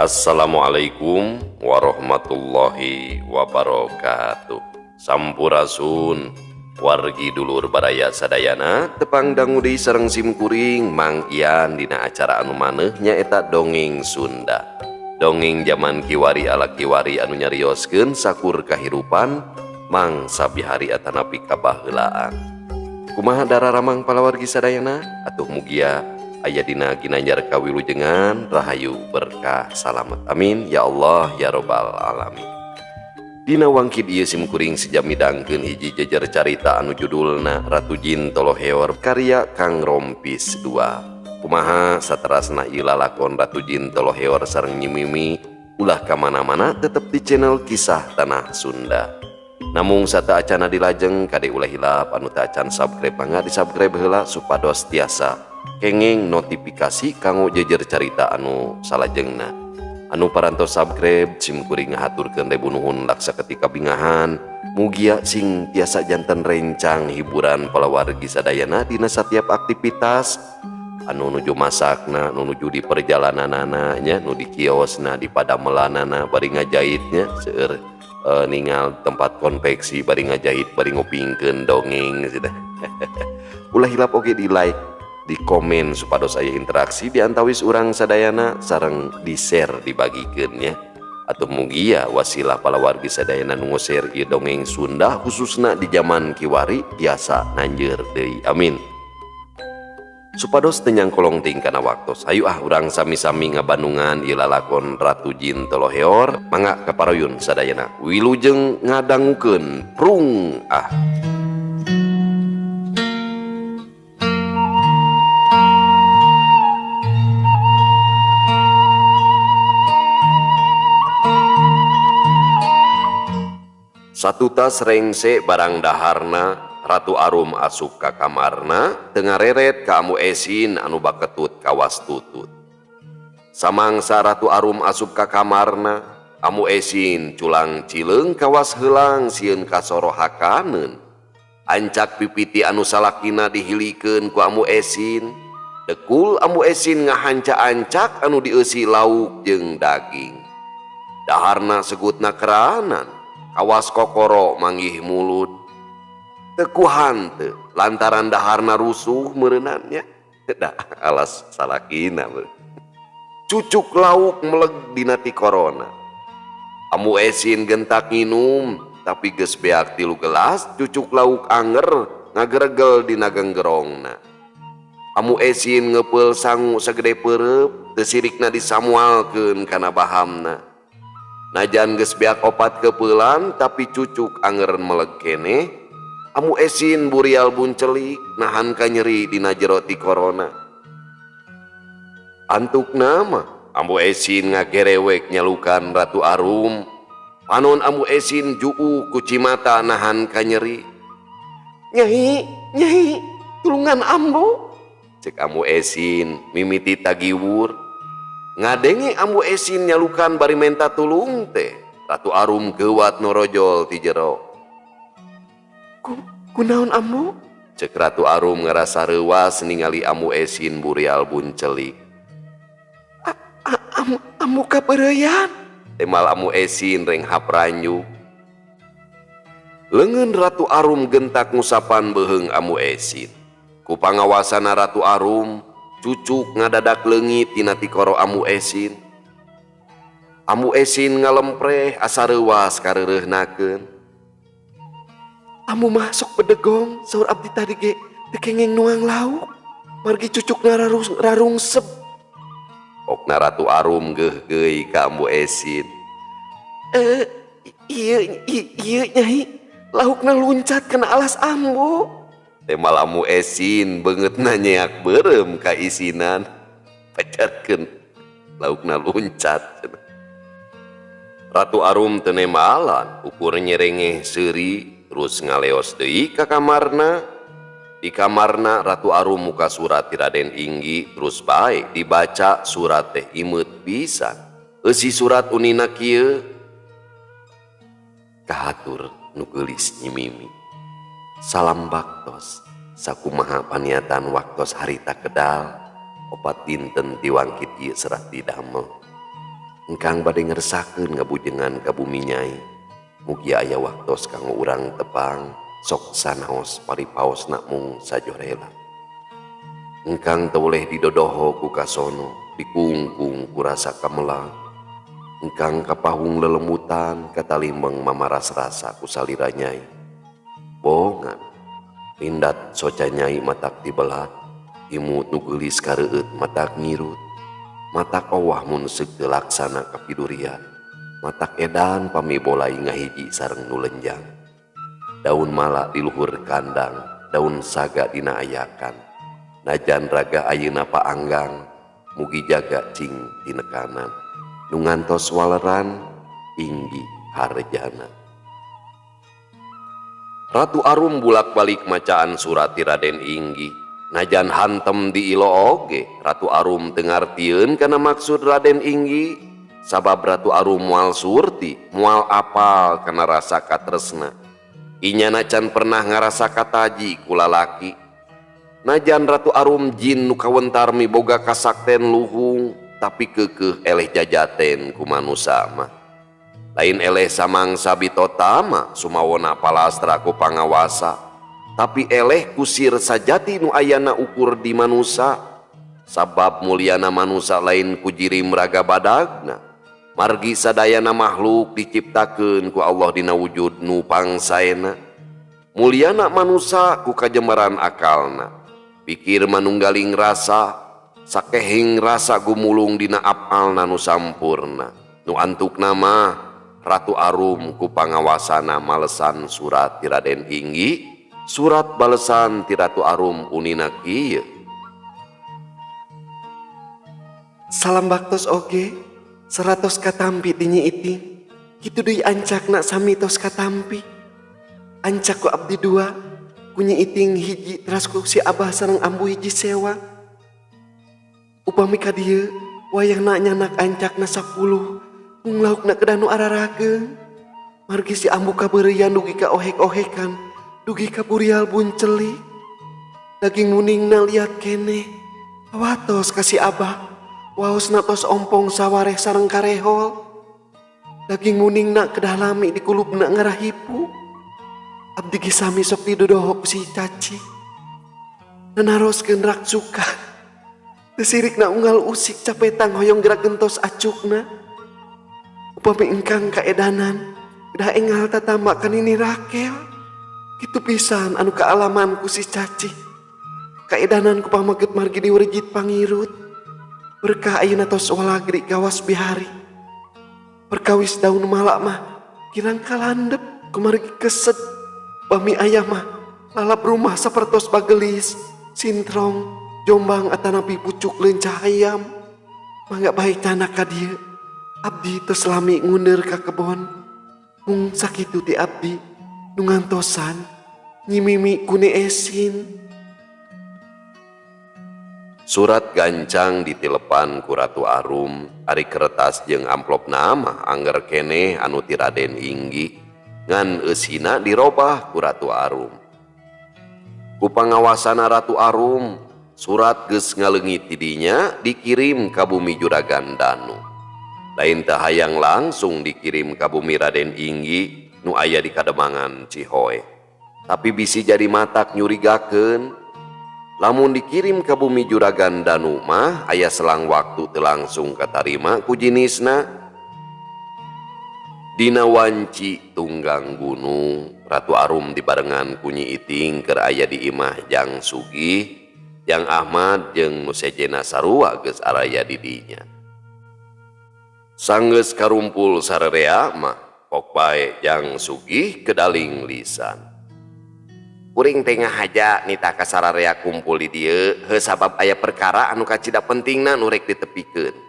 Assalamualaikum warahmatullahi wabarakatuh. Sampurasun wargi dulur baraya sadayana tepang dangu deui sareng simkuring Mang Ian dina acara anu maneuh nyaeta Dongeng Sunda. Dongeng zaman kiwari ala kiwari anu nyarioskeun sakur kahirupan mangsa bihari atanapi kabaheulaan. Kumaha dararamang palawargi sadayana atuh mugia aya dina ginanjar kawilujengan rahayu berkah salamet amin ya Allah ya robbal alamin. Dina wangkid ieu simkuring sejam midangkeun hiji jejer carita anu judulna Ratu Jin Toloheor karya Kang Rompis 2. Kumaha saterasna ieu lalakon Ratu Jin Toloheor sareng Nyi Mimi ulah ka mana-mana tetep di channel Kisah Tanah Sunda. Namung sateuacanna dilajeng kade ulah hilap anu teu acan subscribe mangga di subscribe heula supados tiasa kenging notifikasi kanggo jejer carita anu salajengna. Anu parantos subscribe simkuring ngahaturkeun ribu nuhun laksa ketika bingahan mugia sing tiasa janten rencang hiburan palawargi sadayana dina setiap aktivitas anu nuju masakna, nu nuju di perjalananana nya, nu di kiosna, di padamelanana bari ngajahitnya seueur ningal tempat konveksi bari ngajahit bari ngupingkeun dongeng gitu. Ulah hilap oge di like, di komen supados aya interaksi di antawis urang sadayana sareng di share dibagikeun nya. Atau mugia wasilah palawargi sadayana nu share ieu dongeng Sunda khususna di zaman kiwari tiasa nanjeur deui amin. Supados teu nyangkolong teuing kana waktos hayu ah urang sami-sami ngabandungan ieu lalakon Ratu Jin Toloheor mangga kaparuyun sadayana wilujeng ngadangukeun prung ah. Satutas rengse barang daharna Ratu Arum asup ka kamarna teu ngareret ka Ambu Esin anu baketut kawas tutut. Samangsa Ratu Arum asup ka kamarna, Ambu Esin culang cileung kawas heulang sieun kasoro hakaneun. Ancak pipiti anu salakina dihilikeun ku Ambu Esin. Dekul Ambu Esin ngahanca-ancak anu dieusi lauk jeung daging. Daharna segutna keranan. Kawas kokoro manggih mulut. Tekuhan teu lantaran daharna rusuh meureunannya. Da alas salakina. Cucuk lauk meleg dina ti korona. Ambu Esin gentak nginum tapi geus beak 3 gelas cucuk lauk anger ngageregel dina genggerongna. Ambu Esin ngeupeul sangu sagede peureup teu sirikna disamualkeun kana bahamna. Najan geus beak 4 kepeulan tapi cucuk anger meleg keneh. Ambu Esin burial buncelik nahan kanyeri dina jero ti korona. Antukna mah Ambu Esin ngagerewek nyalukan Ratu Arum. Panon Ambu Esin juu ku cimata nahan kanyeri. Nyai, nyai, tulungan ambu. Cek Ambu Esin mimiti tagiwur. Ngadenge Ambu Esin nyalukan bari menta tulung teh. Ratu Arum geuwat norojol ti jero. Kunaon Ambu? Cek Ratu Arum ngerasa reuas ningali Ambu Esin burial buncelik. Ambu kapeureuyan. Temal Ambu Esin renghap ranyu. Leungeun Ratu Arum gentak ngusapan beuheung Ambu Esin. Ku pangawasana Ratu Arum cucuk ngadadak leungit tina tikoro Ambu Esin. Ambu Esin ngalempreh asa reuas kareureunahkeun. Ambu mah sok bedegong saur abdi tadi ge teu kenging nuang lauk margi cucukna rarungsep. Okna Ratu Arum geugeuy ka Ambu Esin. Ieu nyai laukna luncat kana alas ambu. Temal Ambu Esin beungeutna nyeak beureum ka isinan. Pacarkeun laukna luncat. Ratu Arum teu nembalan ukur nyerengeh seuri terus ngaleos deui ka kamarna. Di kamarna Ratu Arum muka surat ti Raden Inggi terus bae dibaca surat teh imeut pisan. Eusi surat unina kieu. Kahatur nu geulis Nyi Mimi. Salam baktos sakumaha paniatan waktos harita kedal 4 dinten ti wangkit ieu serat didamel. Engkang bade ngersakeun ngabujengan ka bumi Nyai. Mugia aya waktos kanggo urang tepang sok sanaos paripaosna mung sajorela. Engkang teu boleh didodoho ku kasono, dikungkung ku rasa kamelang. Engkang kapahung lelemutan katalimeng mamaras rasa ku salira Nyai. Bongan lindat soca Nyai matak tibelat, imut nu geulis kareueut matak ngirut. Matak owah mun seuk teu laksana kapidurian. Matak edan pamibolai ngahiji sareng nu lenjang. Daun mala di luhur kandang, daun saga dina ayakan. Najan raga ayeuna paanggang, mugi jaga cing tinekanan. Nu ngantos waleran inggi harjana. Ratu Arum bulak-balik macaan surat ti Raden Inggi. Najan hantem di ilo oge, Ratu Arum teu ngartieun kana maksud Raden Inggi. Sabab Ratu Arum moal surti, moal apal kana rasa katresna. Inyana can pernah ngarasa kataji ku lalaki. Najan Ratu Arum jin nu kawentar miboga kasakten luhung, tapi keukeuh eleh jajaten ku manusa mah. Lain eleh samangsa bitotama sumawona palastra ku pangawasa, tapi eleh kusir sajati nu ayana ukur di manusa. Sabab mulyana manusa lain ku jirim raga badagna. Margi sadayana makhluk diciptakeun ku Allah dina wujud nu pangsaena. Mulyana manusa ku kajembaran akalna. Pikir manunggaling rasa, sakehing rasa gumulung dina apalna nu sampurna. Nu antukna mah Ratu Arum ku pangawasana malesan surat ti Raden Inggi. Surat balesan ti Ratu Arum unina kieu. Salam baktos oge, 100 katampi ti Nyi Iting. Kitu deui ancakna sami tos katampi. Ancak ku abdi dua, ku Nyi Iting hiji teras ku si Abah sareng ambu hiji sewa. Upami ka dieu wayahna nyanak ancakna 10, mung laukna kedah nu ararageung. Margi si ambu kabeureuyan dugi ka ohek-ohekan, dugi ka burial buncelik. Daging muningna liat keneh. Watos ka si Abah, waosna tos ompong sawareh sareng karehol. Daging muningna kedah lami dikulupna ngarahipu. Abdi ge sami sok didodoho ku si Caci. Nanaroskeun rak suka. Teu sirikna unggal usik capetang hoyong gerak gentos acukna. Upami engkang kaedanan, kedah engal tatamba ka Nini Rakel. Kitu pisan anu kaalaman ku si Caci. Kaedanan ku pamaget margi diwerejit pangirut. Berkah ayeuna tos walagri gawas bihari. Perkawis daun malak mah kirang kalandep kumargi keset. Bami ayah mah lalap rumah sapertos bagelis, sintrong, jombang atanapi pucuk lencah ayam. Mangga bae canak ka dieu. Abdi tos lami nguneur ka kebon. Mung sakitu ti abdi nu ngantosan Nyi Mimi kune esin. Surat gancang ditilepan ku Ratu Arum, ari kertas jeung amplop nama angger keneh anu ti Raden Inggi. Ngan eusina dirobah ku Ratu Arum. Ku pangawasana Ratu Arum, surat geus ngaleungit ti dinya dikirim ka bumi Juragan Danu. Lain teu hayang langsung dikirim ka bumi Raden Inggi nu aya di Kademangan Cihoe. Tapi bisi jadi matak nyurigakeun. Lamun dikirim ka bumi Juragan Danu mah aya selang waktu teu langsung katarima ku jinisna. Dina wanci tunggang gunung, Ratu Arum dibarengan ku Nyi Iting keur aya di imah Jang Sugih, Jang Ahmad jeung nu sejenna sarua geus araya di dinya. Sanggeus karumpul sarerea mah pok bae Jang Sugih kedaling lisan. Kuring teh ngahaja nita ka sararea kumpul di dieu heuh sabab aya perkara anu kacida pentingna nu rek ditepikeun.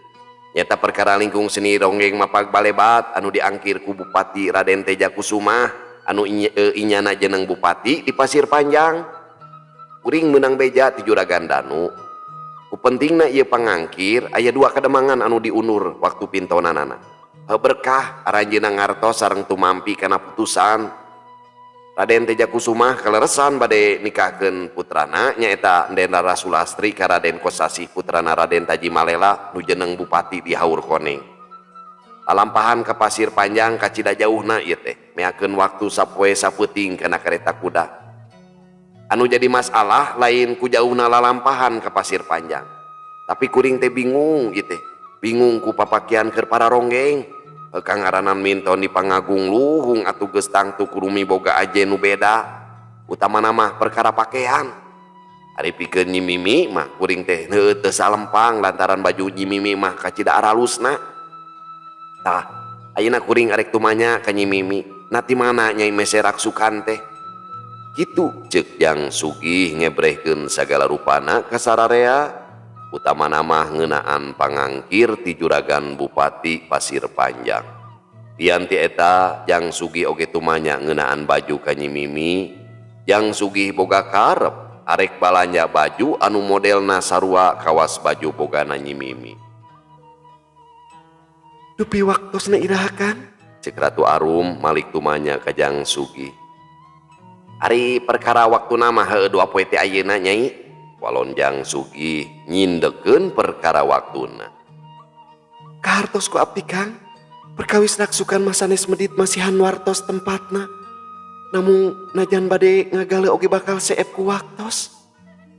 Nyata perkara lingkung seni ronggeng mapag balebat anu diangkir ku Bupati Raden Teja Kusuma anu inyana jeneng bupati di Pasir Panjang. Kuring meunang beja ti Juragan Danu. Ku pentingna ieu pangangkir aya dua kademangan anu diundur waktu pintonanana. Heuh berkah aranjeunna ngartos sareng tumampi kana putusan. Raden Teja Kusuma kaleresan bade nikahkeun putrana nyaeta Ndenda Rasulastri ka Raden Kosasih putrana Raden Taji Malela nu jeneng bupati di Haur Koneng. Lalampahan ka Pasir Panjang kacida jauhna ieu teh, meakeun waktu sapoe sapeuting kana kareta kuda. Anu jadi masalah lain ku jauhna lalampahan ka Pasir Panjang. Tapi kuring teh bingung ieu teh, bingung ku papakian keur para ronggeng. Kang ngaranan minton di pangagung luhung atuh geus tangtu kudu miboga ajen nu beda. Utamana mah perkara pakaian. Ari pikeun Nyi Mimi mah kuring teh heueuh teu salempang lantaran baju Nyi Mimi mah kacida aralusna. Tah, ayeuna kuring arek tumanya ka Nyi Mimi. Na ti mana Nyai meser raksukan teh? Kitu ceuk Jang Sugih ngebrehkeun sagala rupana ka sararea. Utamana mah ngeunaan pangangkir ti juragan Bupati Pasir Panjang. Lian ti eta Jang Sugih oge tumanya ngeunaan baju ka Nyi Mimi. Jang Sugih boga karep arek balanja baju anu modelna sarua kawas baju bogana Nyi Mimi. Dupi waktosna iraha Kang? Cek Ratu Arum malik tumanya ka Jang Sugih. Ari perkara waktuna mah heueuh dua poe teh ayeuna Nyai. Walon Jang Sugih nyindekeun perkara waktuna. Kahartos ku abdi Kang, perkawis raksukan mah sanes medit masihan wartos tempatna. Namung najan bade ngagale oge bakal seep ku waktos.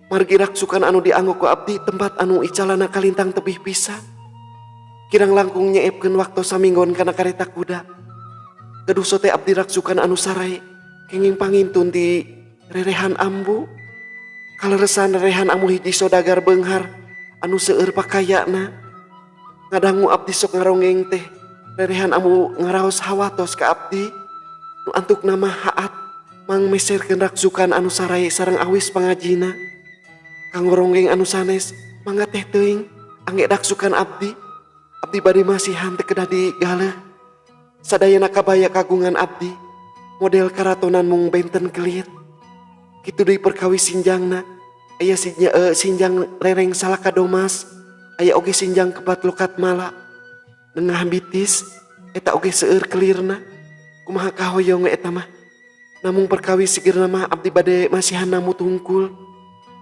Margi raksukan anu dianggo ku abdi tempat anu icalana kalintang tebih pisan. Kirang langkung nyeepkeun waktos saminggon kana kareta kuda. Gaduh sote abdi raksukan anu sarai kenging pangintun di rerehan ambu. Kaleresan rerehan ambu hiji sodagar beunghar anu seueur pakayana. Ngadangu abdi sok ngaronggeng teh rerehan ambu ngaraos hawatos ka abdi. Nu antuk nama haat mang meserkeun raksukan anu sarai sareng awis pangajina. Kanggo ronggeng anu sanes mangga teh teuing angge raksukan abdi. Abdi bade masihan teu kedah digaleuh. Sadayana kabaya kagungan abdi model karatonan mung benten kelit. Kitu deui perkawis sinjangna. Aya sinjang rereng salaka domas, aya oge sinjang kebat lokat mala. Nengah bitis eta oge seueur kelirna. Kumaha kahoyong eta mah. Namung perkawis sigirna mah abdi bade masihan namut hungkul.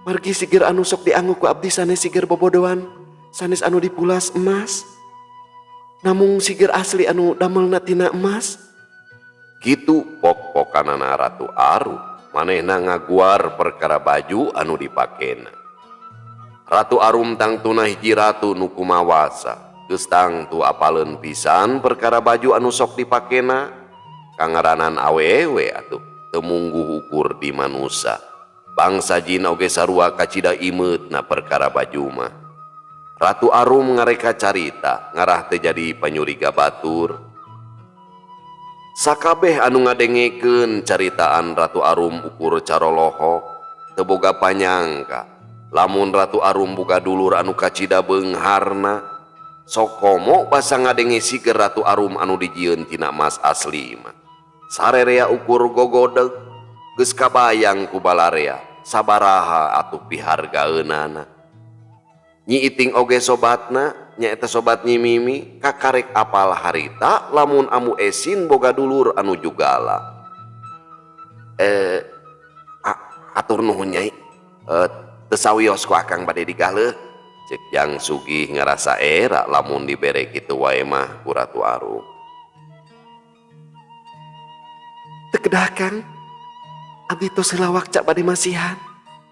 Margi sigir anu sok dianggo ku abdi sanes sigir bobodoan, sanes anu dipulas emas. Namung sigir asli anu damelna tina emas. Kitu pok-pokanana Ratu Arum. Manehna ngaguar perkara baju anu dipakena. Ratu Arum tangtuna hiji ratu nu kumawasa. Geus tangtu apaleun pisan perkara baju anu sok dipakena. Kangaranan awewe atuh teu mungguh ukur di manusa. Bangsa jin oge sarua kacida imeutna perkara baju mah. Ratu Arum ngareka carita ngarah teu jadi panyuriga batur. Sakabeh anu ngadengekeun caritaan Ratu Arum ukur carolohok teu boga panyangka lamun Ratu Arum boga dulur anu kacida beungharna. Sokomo basa ngadenge siger Ratu Arum anu dijieun tina emas asli mah. Sarerea ukur gogodeg geus kabayang ku balarea sabaraha atuh pihargaeunana. Nyi Iting oge sobatna nyaeta sobat Nyi Mimi kakarek apal harita lamun Ambu Esin boga dulur anu jugala. Atur nuhun Nyai. Teu sawios ku akang bade digaleuh. Cek Jang Sugih ngarasa era lamun dibere kitu wae mah ku Ratu Arum. Teu kedah Kang, abdi tos heula wakca bade masihan.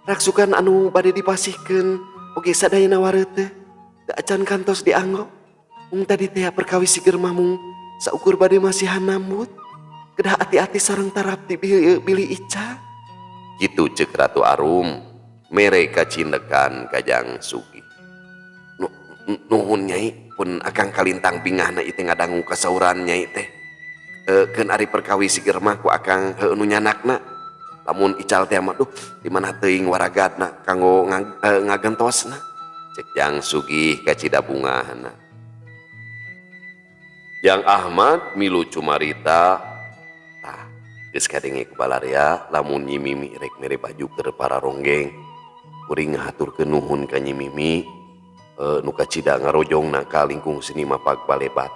Raksukan anu bade dipasihkeun oge sadayana wareuteuh. Teu acan kantos dianggo. Mung tadi teh perkawis siger mah mung saukur bade masihan nambut. Kedah ati-ati sareng tarap di bili ica. Kitu ceuk Ratu Arum mere kacindekan ka Jang Sugih. Nuhun Nyai, pun akang kalintang bingahna ieu teh ngadangu kasauran Nyai teh. Keun ari perkawis siger mah ku akang heueuh nu nyanakna. Lamun ical teh mah duh di mana teuing waragadna kanggo ngagentosna. Cek Jang Sugih kacida bungahna. Jang Ahmad milu cumarita. Tah, geus kadenge ku balarea lamun Nyi Mimi rek mere baju keur para ronggeng. Kuring ngahaturkeun nuhun ka Nyi Mimi, nu kacida ngarojongna ka lingkung seni mapag balebat.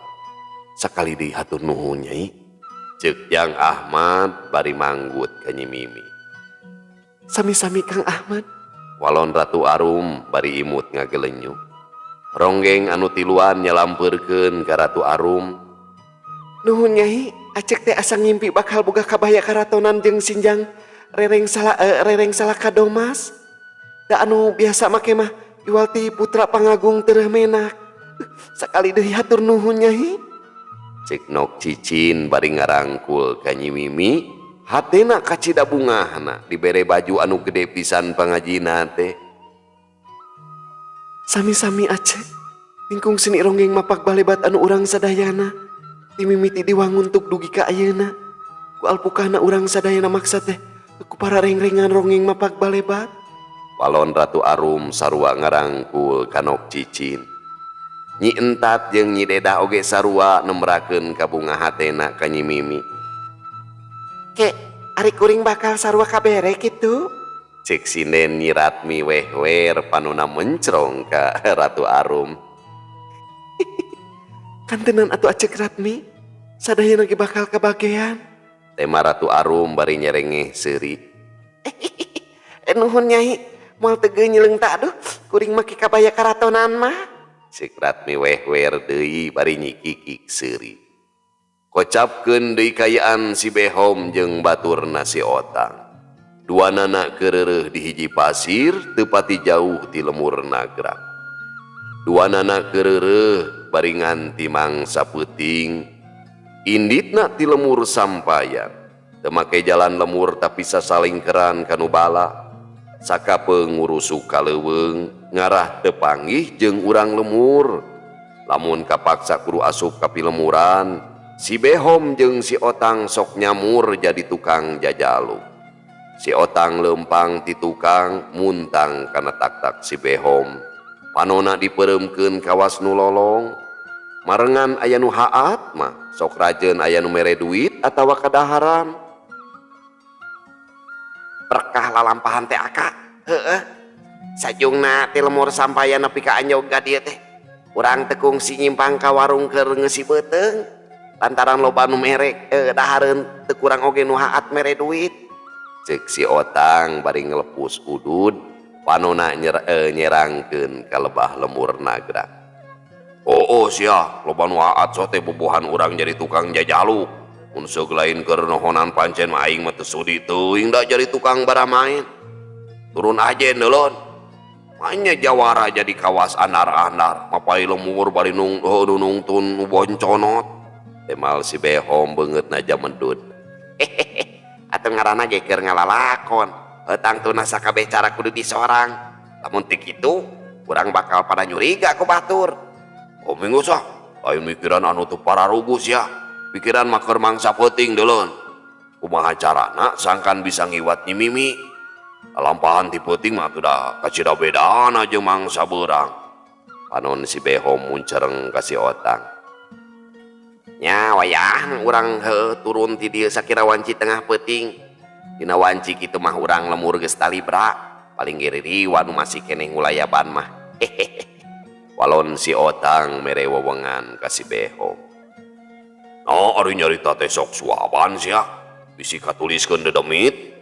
Sakali deui hatur nuhun Nyai. Ceuk Jang Ahmad bari manggut ka Nyi Mimi. Sami-sami Kang Ahmad. Walon Ratu Arum bari imut ngagelenyu. Ronggeng anu tiluan nyalampeurkeun ka Ratu Arum. Nuhun, Nyai. Acek teh asa ngimpi bakal boga kabaya karatonan jeung sinjang rereng salah rereng salaka domas. Da anu biasa make mah iwal ti putra pangagung tereh menak. Sakali deui hatur nuhun, Nyai. Cek Nok Cicin bari ngarangkul ka Nyi Mimi, hatena kacida bungahna dibere baju anu gede pisan pangajina teh. Sami-sami, Acek. Lingkung seni ronggeng mapak balebat anu urang sadayana. Ti mimiti diwangun tuk dugi ka ayeuna. Ku alpukahna urang sadayana maksa teh ku para rengrengan ronggeng mapak balebat. Walon Ratu Arum sarua ngarangkul ka Nok Cicin. Nyi Entat jeung Nyi Dedah oge sarua nembrakeun kabunga hatena ka Nyi Mimi. Ke, ari kuring bakal sarua kabere kitu? Cek sinden Nyi Ratmi wehwer panona mencrong ka Ratu Arum. Kantenan atuh, Acek Ratmi. Sadayana ge bakal kabagean. Tema Ratu Arum bari nyerengeh seuri. Eh, nuhun, Nyai. Moal teu nyileung ta aduh kuring make kabaya karatonan mah. Cek Ratmi wehwer deui bari nyikikik seuri. Kocapkeun deui kayaan si Behom jeung baturna si Otang. Duanana kereureuh di hiji pasir teu pati jauh ti lemur Nagrak. Duanana kereureuh bari nganti mangsa peuting. Inditna ti lemur sampayan. Teu make jalan lemur tapi sasalingkeran kanu bala. Sakapeung ngurusuk ka leuweung ngarah teu panggih jeung urang lemur. Lamun kapaksa kudu asup ka pilemuran, si Behom jeung si Otang sok nyamur jadi tukang jajaluk. Si Otang lempang ti tukang muntang kana taktak si Behom. Panona dipereumkeun kawas nu lolong. Marengan aya nu haat mah sok rajeun aya nu mere duit atawa kadaharan. Berkah lalampahan teh, Aka. Heeh. Sajungna ti lemur sampayan nepi ka anjog ka dieu teh. Urang teu kungsi nyimpang ka warung keur ngeusi beuteung. Lantaran loba nu mere dahareun teu kurang oge nu haat mere duit. Cek si Otang bari ngelepus udud, panona nyerangkeun ka lebah lemur Nagrak. Oh, sia, loba nu haat sote bubuhan urang jadi tukang jajaluk. Mun seug lain keur nohonan pancen mah aing mah teu sudi teuing da jadi tukang baramaen. Turun aja neulon. Manya jawara jadi kawas andar-andar, mapai lemur bari nung oh, nungtun nu bonconot. Temal si Behom beungeutna jamedud. Atuh ngaranna ge keur ngalalakon. Tangtuna sakabeh cara kudu disorang. Lamun teu kitu, urang bakal pada nyuriga ku batur. Oh, minggu sah, lain mikiran anu teu pararugus ya. Pikiran mah keur mangsa peuting deulon. Kumaha carana sangkan bisa ngiwat Nyi Mimi. Lampahan ti peuting mah atuh da kacida bedana jeung mangsa beurang. Panon si Behom muncereng ka si Otang. Nya wayah urang heuh turun ti dieu sakira wanci tengah peuting. Dina wanci kitu mah urang lemur geus talibra. Paling ge ririwa nu masih keneh ngulayaban mah. Walon si Otang mere wewengan ka si Behom. No, ari nyarita teh sok suaban sia. Bisi katuliskeun dedemit.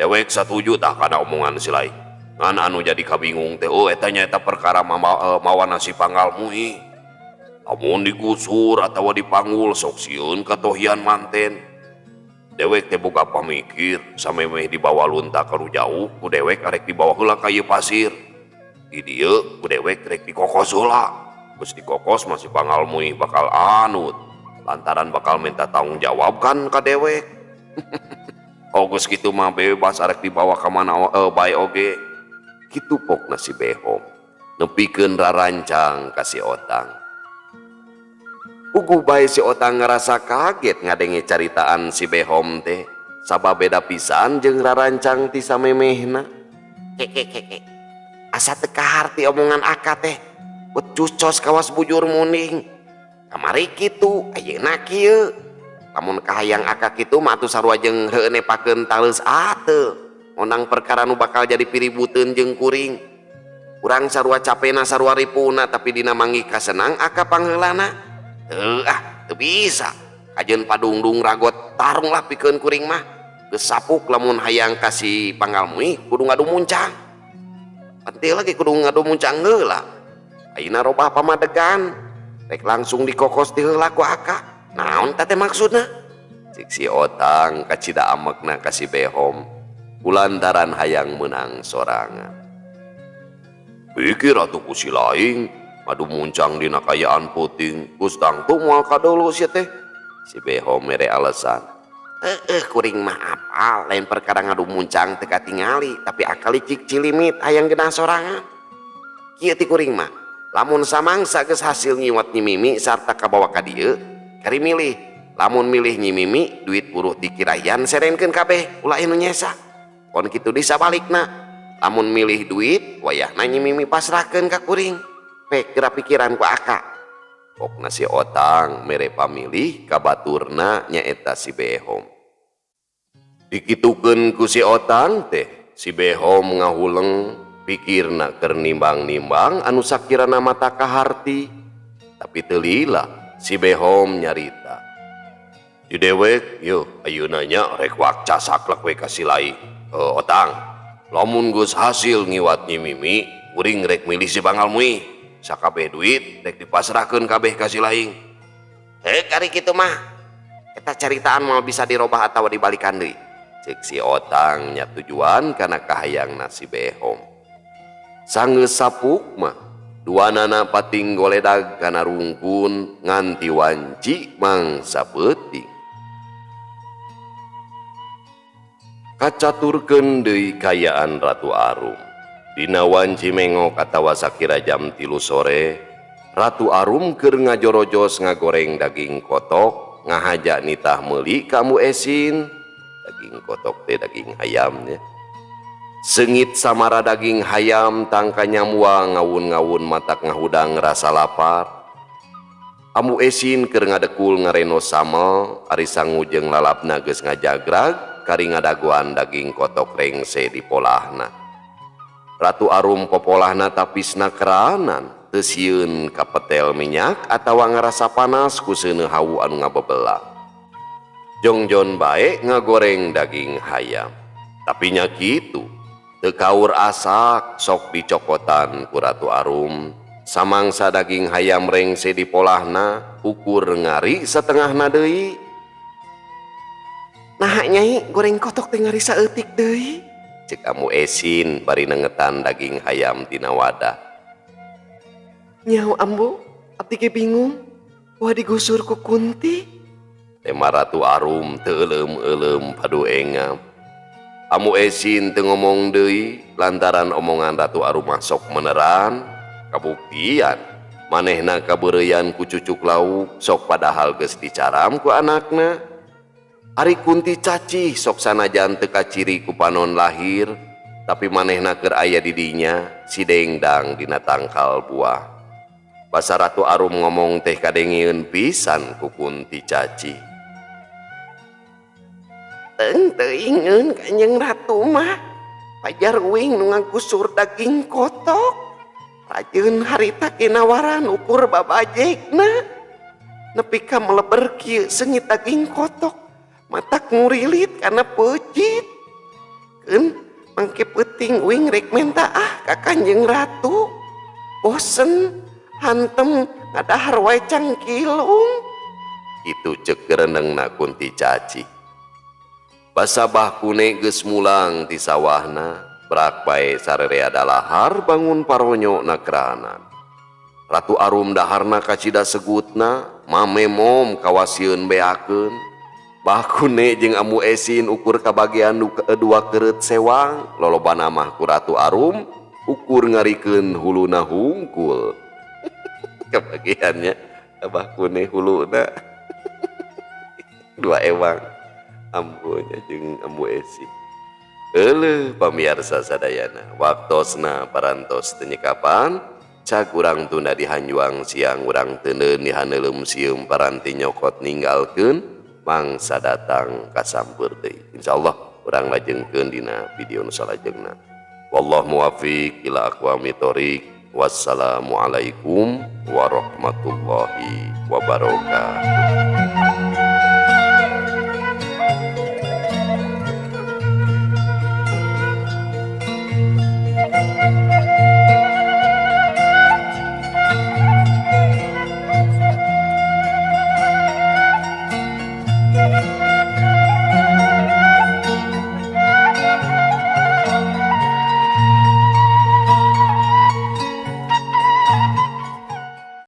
Dewek satuju tah kana omongan si Lai. Ngan anu jadi kabingung teh oh eta nya eta perkara mawana si panggal mui. Lamun digusur atawa dipanggul sok sieun katohian manten. Dewek teh boga pamikir samemeh dibawa lunta ka nu jauh ku dewek arek dibawa heula ka ieu pasir. Di dieu ku dewek rek dikokos heula. Geus dikokos masih panggal mui bakal anut. Lantaran bakal minta tanggung jawab kan ka dewek. Oh, geus kitu mah bebas arek dibawa ka mana bae oge. Kitu pokna si Behom. Nepikeun rarancang ka si Otang. Puguh bae si Otang ngerasa kaget ngadenge caritaan si Behom teh. Sabab beda pisan jeung rarancang ti samemehna. Keke keke. Asa teu kaharti omongan Aka teh. Becucos kawas bujur muning. Kamari kitu, ayeuna kieu. Lamun kahayang Aka kitu mah atuh sarua jeung heueuh nepakeun taleus ateu. Ngondang perkara nu bakal jadi piributeun jeung kuring. Urang sarua capena sarua ripuna tapi dina manggih kasenang Aka pangheulana. Teu ah, teu bisa. Kajeun padungdung ragot tarung lah pikeun kuring mah. Geus sapuk lamun hayang ka si panggal mui kudu ngadu muncang. Pentil lagi kudu ngadu muncang heula. Ayeuna robah pamadegan. Rek langsung dikokos ti heula ku Aka. Naon teh maksudna? Cik si Otang kacida amekna ka si Behom kulantaran hayang menang sorangan. Pikir atuh ku si laing ngadu muncang dina kayaan puting geus tangtu moal kadulu sia teh. Si Behom mere alasan. Kuring mah apal lain perkara ngadu muncang teu katingali tapi akal licik cilimit hayang genah sorangan. Kieu ti kuring mah lamun samangsa geus hasil ngiwat Nyi Mimi sarta kabawa ka dieu kari milih. Lamun milih Nyi Mimi duit buruh dikirayan serenkeun kabeh ulah anu nyesa. Kon kitu di sabalikna lamun milih duit wayahna Nyi Mimi pasrahkeun ka kuring. Pek geura pikiran ku aka. Pokna si Otang mere pamilih ka baturna nyaeta si Behom. Dikitukeun ku si Otang teh si Behom ngahuleng pikirna keur nimbang-nimbang anu sakirana mata kaharti. Tapi teu lila si Behom nyarita. Di dewek yeuh ayeuna nya rek wakca saklek we ka si laing. Otang, lamun geus hasil ngiwat Nyi Mimi, kuring rek milih si Bangal Mui. Sakabeh duit rek dipasrahkeun kabeh ka si laing. Heuh kari kitu mah. Eta caritaan moal bisa dirobah atawa dibalikan deui. Cek si Otang nya tujuan kana kahayangna si Behom. Sanggeus sapuk mah duanana pating goledag kana rungkun nganti wanci mangsa peuting. Kacaturkeun deui kayaan Ratu Arum. Dina wanci mengok atawa sakira jam 3 sore, Ratu Arum keur ngajorojos ngagoreng daging kotok, ngahaja nitah meuli ka Ambu Esin. Daging kotok teh daging hayamnya. Sengit samara daging hayam tangka nyamua ngawun-ngawun matak ngahudang rasa lapar. Ambu Esin keur ngadekul ngareno samel, ari sangu jeung lalapna geus ngajagrag, kari ngadagoan daging kotok rengse di polahna. Ratu Arum popolahna tapisna keranan, teu sieun kapetel minyak atawa ngarasa panas ku seuneu hawu anu ngabebela. Jongjon bae ngagoreng daging hayam. Tapi nya kitu, teu kaur asak sok dicokotan ku Ratu Arum. Samangsa daging hayam rengse di polahna, ukur ngari setengahna deui. Nah nyai goreng kotok teh ngari saeutik deui. Cek Ambu Esin bari nengetan daging hayam tina wadah. Nyaho Ambu, abdi ge bingung. Wah digusur ku Kunti. Tema Ratu Arum teu euleum-euleum padu engam. Ambu Esin teu ngomong deui lantaran omongan Ratu Arum mah sok meneran. Kabuktian manehna kabeureuyan ku cucuk lauk sok padahal geus dicaram ku anakna. Ari Kunti cacih sok sanajan teu kaciri ku panon lahir, tapi manehna keur aya di dinya si dengdang dina tangkal buah. Basa Ratu Arum ngomong teh kadengeun pisan ku Kunti cacih. Teu teuingeun Kanjeng Ratu mah, pajar uing nu ngagusur daging kotok. Rajeun harita kinawaran ukur babajekna. Nepi ka meleber kieu seungit daging kotok. Matak ngurilit kana peucit. Keun mangke peuting uing rek menta ah ka Kanjeng Ratu. Bosen hantem ngadahar wae cangkilung. Kitu ceuk gerenengna Kunti Caci. Basabah kune geus mulang ti sawahna, brak bae sarerea dalahar bangun paronyo na keranan. Ratu Arum daharna kacida segutna, mamemom kawasieun beakeun. Bakune jeung Ambu Esin ukur kabagian nu kedua keureut sewang, lolobana mah ku Ratu Arum ukur ngarikeun huluna hungkul. Kebagiannya Abah Kune huluna 2 ewang ambunya jeung Ambu Esin. Euleuh pamiarsa sadayana, waktosna parantos teu nyekapan, cag urang tunda dihanjuang siang urang teuneun dihaneuleum sieum paranti nyokot ninggalkeun mangsa datang kasampeur deui. Insyaallah urang lajengkeun dina video nu salajengna. Wallahu muwaffiq ila aqwamit thoriq. Wassalamualaikum warahmatullahi wabarakatuh.